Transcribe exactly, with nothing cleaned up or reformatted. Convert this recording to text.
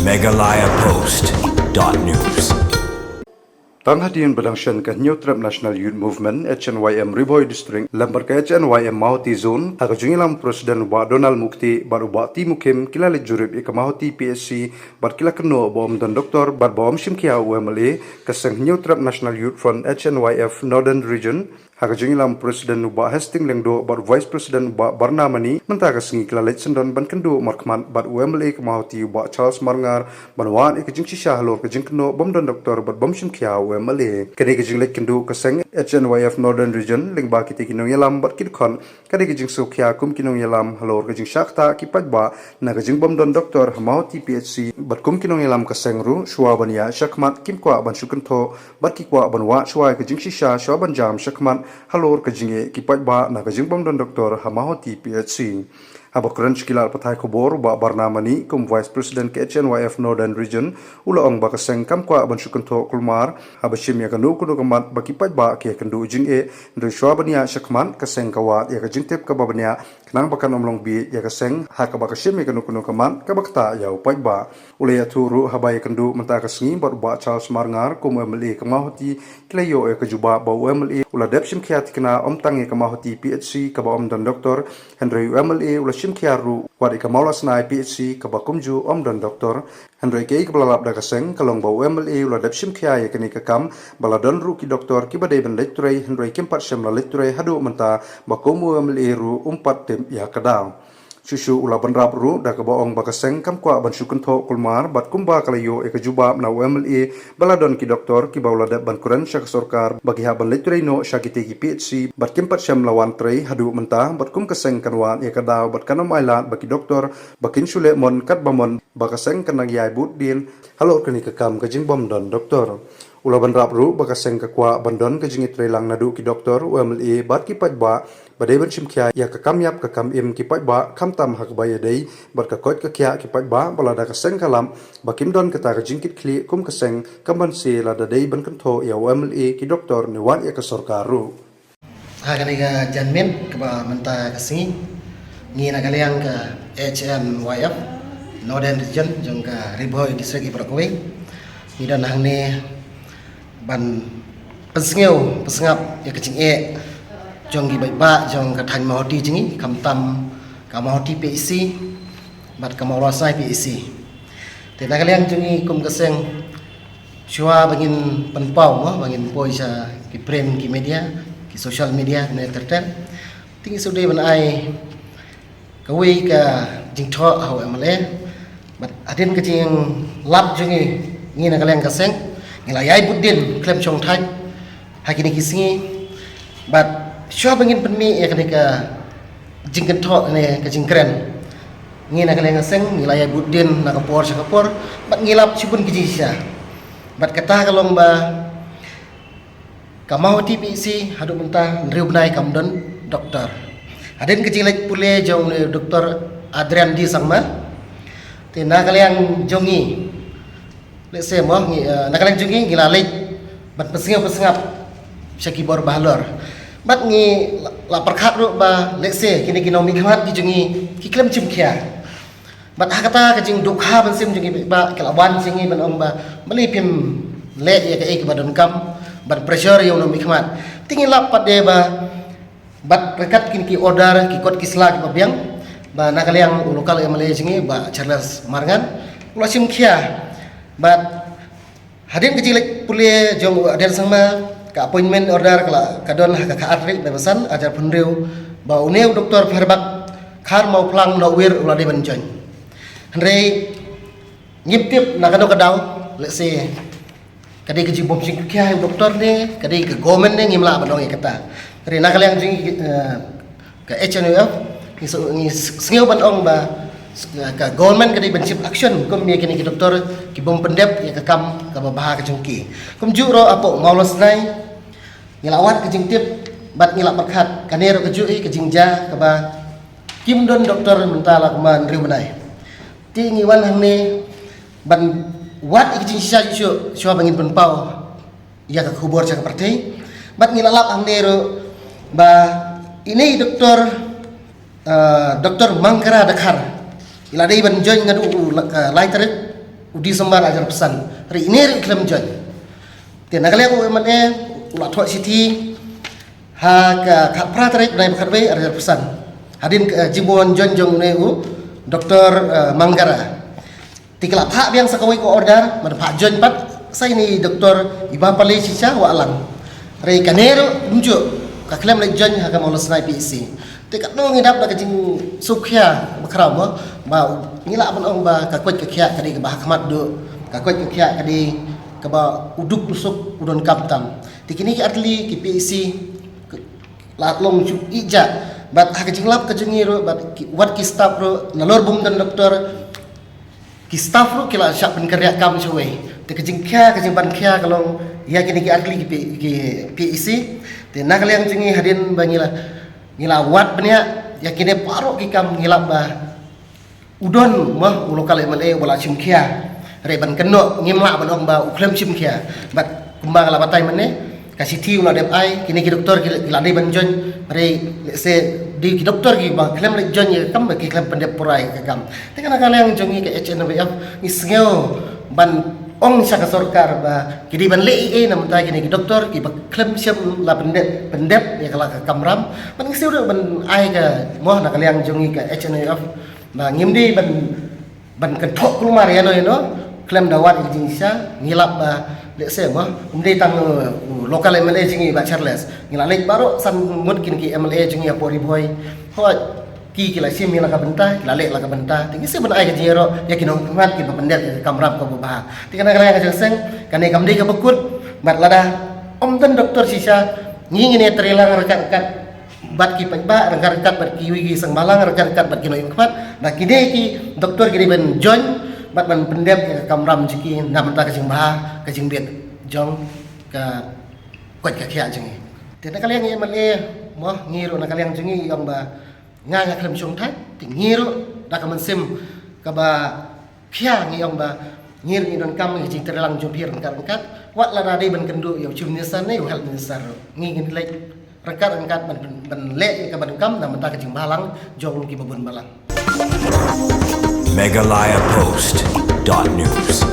Meghalaya Post dot news. Tang hadien ba dang shen ka Hynñiewtrep National Youth Movement, H N Y M, Ri Bhoi District lem bad ka H N Y M Mawhati Zone, ha ka jingïalam President u Bah Donald Mukti bad u Bah T Mukim, ki la leit jurip ïa ka Mawhati P H C bad ki la kynnoh ba ym don doktor bad ba ym shim khia u M L A, ka seng Hynñiewtrep National Youth Front, H N Y F, Northern Region, ha ka jingïalam President u Bah Hastings Lyngdoh bad Vice President u Bah Barnamani, mynta ka sngi ki la leit syndon ban kynduh markhmat bad u M L A ka Mawhati u Bah Charles Marngar, ban wad ïa ka jingshisha halor ka jingkynnoh ba ym don doktor bad ba ym shim khia u M L A. Kane ka jingleit kynduh ka seng H N Y F Northern Region lyngba kitei ki nongïalam bad ki dkhot, ka dei ka jingsngewkhia kum ki nongïalam halor ka jingshah ktah ki paidbah na ka jingbym don doktor ha Mawhati P H C, bad kum ki nongïalam ka seng ruh, shuwa ban ïaid shakhmat kim kwah ban shu kynthoh bad ki kwah ban wad shuwa ïa ka jingshisha shuwa ban jam shakhmat halor ka jingeh ki paidbah na ka jingbym don doktor ha Mawhati P H C. Haba kren sha ki lad pathai khubor, u Bah Barnamani kum Vice President ka H N Y F Northern Region u la ong ba ka seng kam kwah ban shu kynthoh kulmar haba shim ïa kano kano ka mat ba ki paidbah ki ïakynduh jingeh, hynrei shuwa ban ïaid shakhmat ka seng ka wad ïa ka jingtip kaba bniah, khnang ba kan ym long bieit ïa ka seng ha kaba ka shim ïa kano kano ka mat kaba ktah ïa u paidbah. U la ïathuh ruh haba ïakynduh mynta ka sngi bad u Bah Charles Marngar kum u M L A ka Mawhati, ki la ïoh ïa ka jubab ba u M L A u la dep shim khia thikna ym tang ïa ka Mawhati P H C kaba ym don doktor, hynrei u M L A u la shim khia ruh wat ïa ka Mawlasnai P H C kaba kumjuh ym don doktor. Hynrei kaei kaba la lap da ka seng ka long ba u M L A u la dep shim khia ïa kane ka kam ba la don ruh ki doktor kiba dei ban leit trei, hynrei kim pat shym la leit trei haduh mynta, ba kum u M L A ruh um pat tip ïa ka daw. Shuh shuh u la bynrap ruh da kaba ong ba ka seng kam kwah ban shu kynthoh kulmar bad kumba ka la ïoh ïa ka jubab na u M L A ba la don ki doktor kiba u la dep ban kren sha ka sorkar ba ki hap ban leit trei noh sha kitei ki P H C bad kim pat shym la wan trei haduh mynta, bad kum ka seng kan wad ïa ka daw bad kan ym ailad ba ki doktor ba kin shu leh mon katba mon, ba ka seng kan nang ïai bud dien halor kane ka kam ka jingbym don doktor. U la bynrap ruh ba ka seng ka kwah ban don ka jingïatreilang naduh ki doktor, u M L A bad ki paidbah ba dei ban shim khia ïa ka kam ïap ka kam im ki paidbah, khamtam ha kaba ïadei bad ka koit ka khiah ki paidbah, ba lada ka seng ka lap ba kim don kata ka jingkitkhlieh kum ka seng, kam banse lada dei ban kynthoh ïa u M L A, ki doktor ne wat ïa ka sorkar ruh. Ha kane ka janmiet kaba mynta ka sngi, ngi na ka liang ka H N Y F Northern Region jong ka Ri Bhoi District, i baroh kawei, ngi don hangne ban pynsngew pynsngap ïa ka jingeh jong ki paidbah jong ka thaiñ Mawhati jong ngi, khamtam ka Mawhati P H C bad ka Mawlasnai P H C. Te na ka liang jong ngi kum ka seng, shuwa ba ngin pynpaw mo, ba ngin poi sha ki print, ki media, ki social media ne ter ter, te ngi shu dei ban ai kawei ka jingthoh ha u M L A. Bad hadien ka jinglap jong ngi, ngi na ka liang ka seng, ngi la ïai bud dien khlem shong thait ha kine ki sngi. Bad shuwa ba ngin pynmih ïa kane ka jingkynthoh ne ka jingkren, ngi na ka liang ka seng ngi la ïai bud dien na ka por sha ka por bad ngi lap shibun ki jingshisha. Bad kata ka long ba ka Mawhati P H C haduh mynta hynriew bnai kam don doktor. Hadien ka jingleit pule jong u Doktor Adrian D Sangma, te na ka liang jong ngi, lehse mo ngi, eh, na ka liang jong ngi ngi la leit ban pynsngew pynsngap sha ki bor bahalor. Bad ngi la, la pyrkhat ruh ba lehse kine ki nongmihkhmat ki jong ngi ki khlem shim khia. Bad ha kata ka jingdukha mynsiem jong ngi ba ki la wan sha ngi ban ong ba balei phim leh ïa kaei kaba donkam ban pressure ïa u nongmihkhmat. Te ngi lap pat de ba bad ryngkat kine ki order, ki kot ki sla kiba biang, ba na ka liang u local M L A jong ngi Bah Charles Marngar u la shim khia. Bad hadien ka jingleit pule jong u Adrian Sangma, ka appointment order ka la, ka don ha ka khatar tarik bnai ba san, arhajar arphew hynriew, ba une u Doktor Pherbak Kharmawphlang Nohwir u la dei ban join. Hynrei ngim tip na kano ka daw, lehse ka dei ka jingbym shim khia ïa u doktor ne ka dei ka government ne, ngim lah ban ong ïa kata. Hynrei na ka liang jong ngi, eh, ka H N Y F, ngi s-, ngi s-, sngew ban ong ba s-, ka government ka dei ban shim action kum ïa kine ki doktor kibym pyndep ïa ka kam kaba bha ka jong ki. Kumjuh ruh hapoh Mawlasnai ngi la wad ka jingtip bad ngi la pyrkhat kane ruh kajuh hi ka jingjia kaba kim don doktor mynta la kumba hynriew bnai. Te ngi wan hangne ban wad ïa ka jingshisha shuh shuh shuwa ba ngin pynpaw ïa ka khubor sha ka pyrthei. Bad ngi la lap hangne ruh ba ine i doktor, eh, Doktor Mangkara Dkhar i la dei ban join naduh u la, eh, lai tarik u December ar hajar arphew san. Hynrei ine ruh khlem join. Te na ka liang u MLA u la thoh shithi ha ka khatphra tarik bnai ba khatwei ar hajar arphew san. Hadien ka, eh, jingwan join jong une u Doktor, eh, Mangara. Te ki la phah biang sa kawei ka order, ban phah join pat sa ine i Doktor iba pale shisha Wahlang. Hynrei kane ruh kumjuh ka khlem leit join ha ka Mawlasnai PHC. Te katno ngi dap da ka jingsngewkhia bakhraw mo, ba ngi lah ban ong ba ka koit ka khiah ka dei kaba ha khmat duh, ka koit ka khiah ka dei kaba u duk u suk u donkam tam. Te kine ki artylli ki PHC la long shu ïeh ja, bad ha ka jinglap ka jong ngi ruh, bad ki, wat ki staff ruh, nalor bym don doktor, ki staff ruh ki la shah pynkynriah kam shawei. Te ka jingkhia, ka jingpynkhia ka long ïa kine ki artylli ki, P-, ki PHC. Te na ka liang jong ngi hadien ba ngi la, ngi la wad bniah ïa kine baroh ki kam, ngi lap ba u don mo u local MLA uba la shim khia. Hynrei ban kynnoh ngim lah ban ong ba u khlem shim khia. Bad kumba nga la batai mynne, ka shithi u la dep ai, kine ki doktor ki, ki la dei ban join, hynrei lehse dei ki doktor kiba khlem leit join ïa ka kam, ba ki khlem pyndep pura ïa ka kam. Te na ka liang jong ngi ka HNYF ngi sngew ban ong sha ka sorkar ba ki dei ban leh ei ei na bynta kine ki doktor kiba khlem shym la pyndep, pyndep ïa ka la ka kamram. Ban ngi sngew ruh ban ai ka mo na ka liang jong ngi ka HNYF ba ngim dei ban, ban kynthoh kulmar ïano ïano khlem da wad ïa ka jingshisha. Ngi lap ba lehse mo, ym dei tang, uh, u local MLA jong ngi Bah Charles, ngi la leit baroh san ngut kine ki MLA jong ngi hapoh Ri Bhoi. Hooid, ki, ki la shim ïa la ka bynta, ki la leh la ka bynta. Te ngi sngew ban ai ka jingïaroh ïa ki nongmihkhmat kiba pyndep ïa ka kamram kaba bha. Te kane ka liang ka jong seng, kane kam dei kaba kut, bad lada ym don doktor shisha, ngi ngin ïatreilang ryngkat ryngkat bad ki paidbah, ryngkat ryngkat bad kiwei ki seng bhalang, ryngkat ryngkat bad ki nongmihkhmat, ba kine ki doktor ki dei ban join bad ban pyndep ïa ka kamram jong ki na bynta ka jingbha ka jingbit jong ka koit ka khiah jong ngi. Te na ka liang i MLA mo, ngi ruh na ka liang jong ngi ong ba nga, nga khlem shongthait. Te ngi ruh da ka mynsiem kaba khia ngi ong ba ngi ruh ngi donkam ïa ka jingtreilang jong phi ryngkat ryngkat. Wat lada dei ban kynduh ïa u Chief Minister ne u Health Minister ruh, ngi ngin leit ryngkat ryngkat ban, ban, ban leh ïa kaba donkam na bynta ka jingbhalang jong kiba bun balang. Meghalaya Post dot news.